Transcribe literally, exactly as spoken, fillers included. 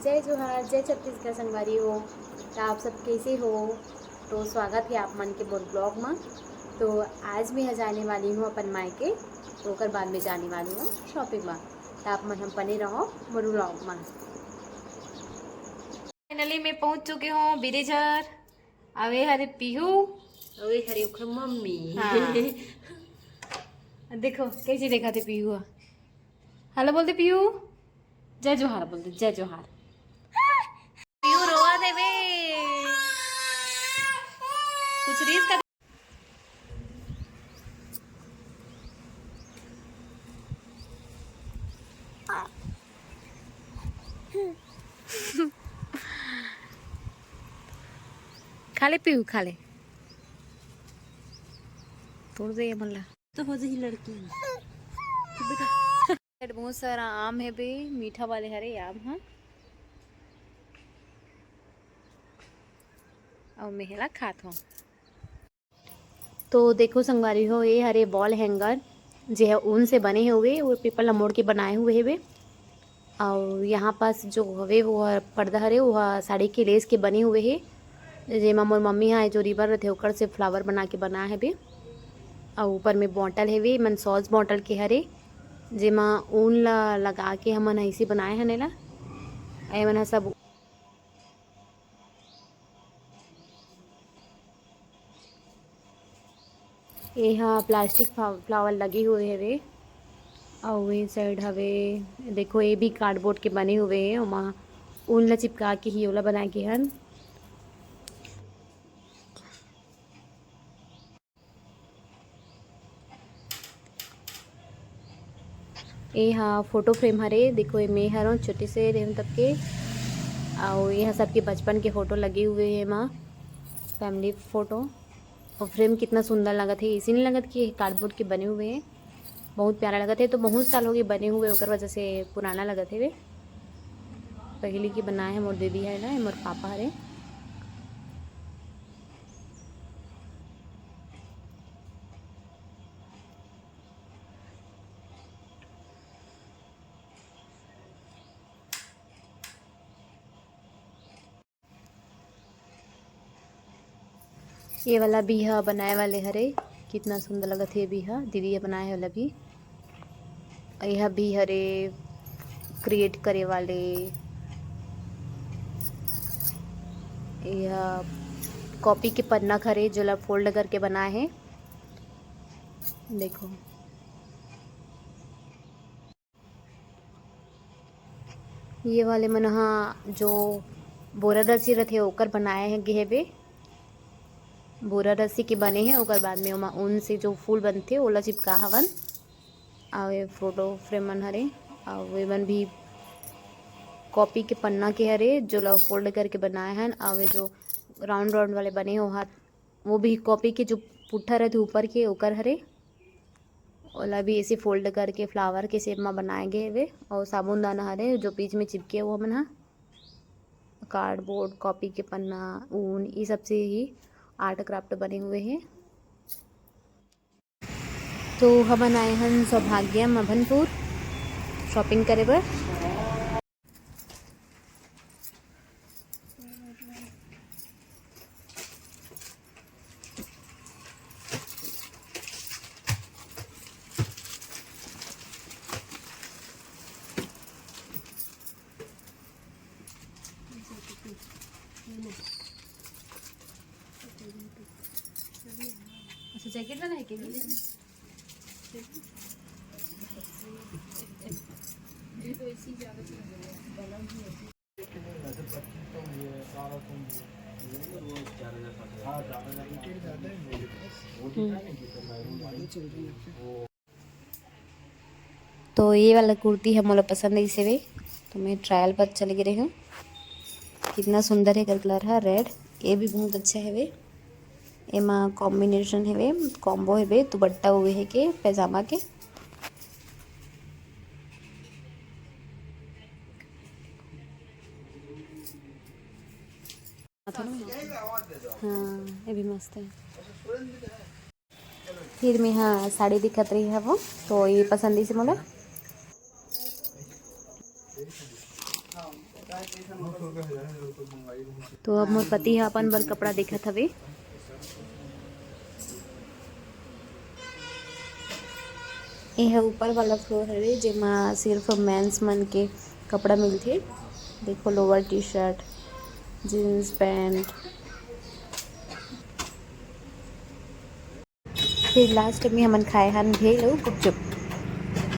जय जोहार, जय छत्तीसगढ़ संगवारी हो। त आप सब कैसे हो? तो स्वागत है आप मन के मोर ब्लॉग में। तो आज मैं ह जाने वाली हूँ अपन मायके, तो ओकर बाद में जाने वाली हूँ शॉपिंग में। त आप मन हम बने रहो मोर ब्लॉग में। फाइनली मैं पहुँच चुके हूँ बिरेझर। अउ ए हरे पीहू। अउ ए हरे ओखर मम्मी। हाँ। देखो कैसे देखा थे पीहू। हेलो बोल दे पीहू। जय जोहार बोल दे, जय जोहार। पीहू रोवा देवे। कुछ रील्स का खा ले पीहू, खा ले। तोड़ दे ये मन ला। तो हो जाही लड़की। बहुत सारा आम है बे, मीठा वाले हरे आम ह। अउ मेहला खात हो। तो देखो संगवारी हो, ये हरे वॉल हैंगर, जे ह ऊन से बने हुए, वो पेपर ला मोड़ के बनाए हुए हेबे। अउ यहाँ पास जो हवे, वो ह पर्दा हरे, वो ह साड़ी के लेस के बने हुए हे, जेमा मोर मम्मी ह जो रिबन रथे, ओकर से फ्लावर बना के बनाए हेबे। अउ ऊपर में बॉटल हेवे, मन सॉस बॉटल के हरे, जेमा ऊन ला लगा के हमन ऐसे बनाए हन एला। ए मन ह सब एहा प्लास्टिक फ्ला-, फ्लावर लगे हुए हवे, अउ ए साइड हवे, देखो, ये भी कार्डबोर्ड के बने हुए हे, ओमा ऊन ला चिपका के ही ओला बनाए के हन। ए हा फोटो फ्रेम हरे, देखो, ए मैं हरों छोटे से रेहूं तब के, अउ ए हा सबके बचपन के फोटो लगे हुए हे एमा, फैमिली फोटो। और फ्रेम कितना सुंदर लगत हे, ऐसे नहीं लगत कि कार्डबोर्ड के बने हुए हैं। बहुत प्यारा लगत हे, तो बहुत साल हो गए बने हुए, ओकर वजह से पुराना लगत हे वे। पहली के बनाए हैं मोर दीदी है ना, मोर पापा हरे। ये वाला भी ह बनाए वाले हरे, कितना सुंदर लगत हे ये भी ह, दीदी ह बनाए हे वाला भी। ये ह भी हरे क्रिएट करे वाले, ये ह कॉपी के पन्ना हरे, जोला फोल्ड करके बनाए हे। देखो, ये वाले मन ह जो बोरा रस्सी रथे, ओकर बनाए हे, गे हेबे। बोरा रस्सी के बने हे, ओकर बाद में ओमा ऊन से जो फूल बनथे, ओला चिपका हवन। अउ ये फोटो फ्रेम मन हरे, अउ ये मन भी कॉपी के पन्ना के हरे, जो ला फोल्ड करके बनाए हन। अउ ये जो राउंड राउंड वाले बने हे, ओहा, वो भी कॉपी के जो पुट्ठा रथे ऊपर के, ओकर हरे। ओला भी ऐसे फोल्ड करके फ्लावर के शेप म बनाए गे हवे। अउ साबुनदाना हरे, जो बीच में चिपके, वो मन ह कार्डबोर्ड, कॉपी के पन्ना, ऊन, ये सब से ही आर्ट क्राफ्ट बने हुए हे। तो हमन आए हन सौभाग्य मभनपुर शॉपिंग करे बर। अच्छा, जैकेट वाला है क्या? तो ये वाला कुर्ती ह मोला पसंद आइस हवे, तो मैं ट्रायल पर चले गे रहेंव। कितना सुंदर हे एकर कलर ह, रेड। ये भी बहुत अच्छा हवे, एमा कॉम्बिनेशन हवे, कॉम्बो हवे, दुपट्टा उहे के पैजामा के। हाँ, ये भी मस्त है। फिर मैं, हाँ, साड़ी दिखत रही है वो, तो ये पसंद इसे मोला। तो अब मोर पति ह अपन बर कपड़ा देखत हवे। ये ह ऊपर वाला फ्लोर हरे, जेमा सिर्फ मेंस मन के कपड़ा मिलथे। देखो, lower, T shirt, jeans pant. फिर लास्ट में हमन खाए हन भेल अउ गुपचुप।